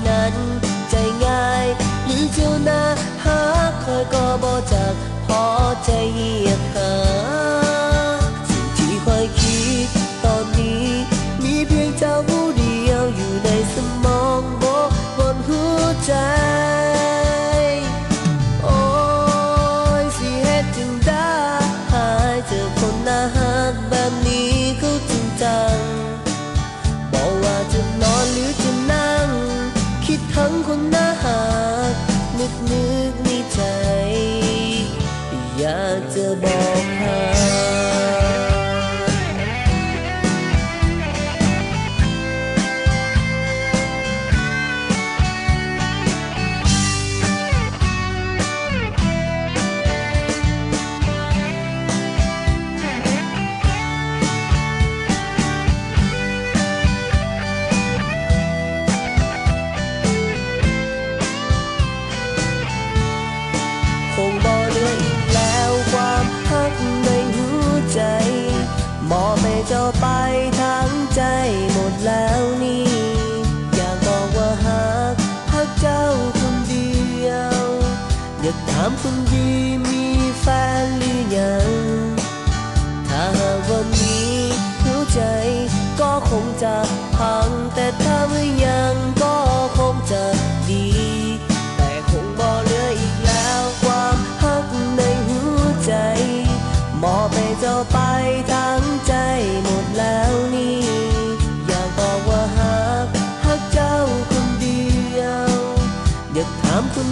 ນັ້ນໃຈງ່າຍ ຫຼືເຈົ້າໜ້າຮັກຂ້ອຍກໍບໍ່ຈັກພໍໃຈຮຽກຫາ. ສິ່ງທີ່ຂ້ອຍຄິດຕອນນີ້ ມີພຽງເຈົ້າຜູ້ດຽວຢູ່ໃນສະໝອງ ບົກບົນຫົວໃຈ. ໂອ້ຍ ຊິເຮັດຈັ່ງໃດ ເຈີຄົນໜ້າຮັກແບບນີ້ເຂົາຈິງຈັງ. ບໍ່ວ່າຈະນອນຫຼືຈະນັ່ງ ຄິດເຖິງຄົນໜ້າຮັກ ນຶກໆໃນໃຈ ຢາກຈະບອກຫາ. ຄົງບໍ່ເຫຼືອອີກແລ້ວຄວາມຮັກໃນຫົວໃຈ ມອບໃຫ້ເຈົ້າໄປທັງໃຈໝົດແລ້ວນີ້ ຢາກບອກວ່າຮັກ ຮັກເຈົ້າຄົນດຽວ. ຢາກຖາມຄົນດີມີແຟນຫຼືຍັງ? ຖ້າຫາກວ່າມີຫົວໃຈກໍຄົງຈະພັງ ແຕ່ຖ້າບໍ່ຍັງກໍຄົງຈະດີ ແຕ່ຄົງບໍ່ເຫຼືອອີກແລ້ວຄວາມຮັກໃນຫົວໃຈ ມອບໃຫ້ເຈົ້າໄປທັງໃຈໝົດແລ້ວນີ້ ຢາກບອກວ່າຮັກ ຮັກເຈົ້າຄົນດຽວ. ຢາກຖາມຄົນ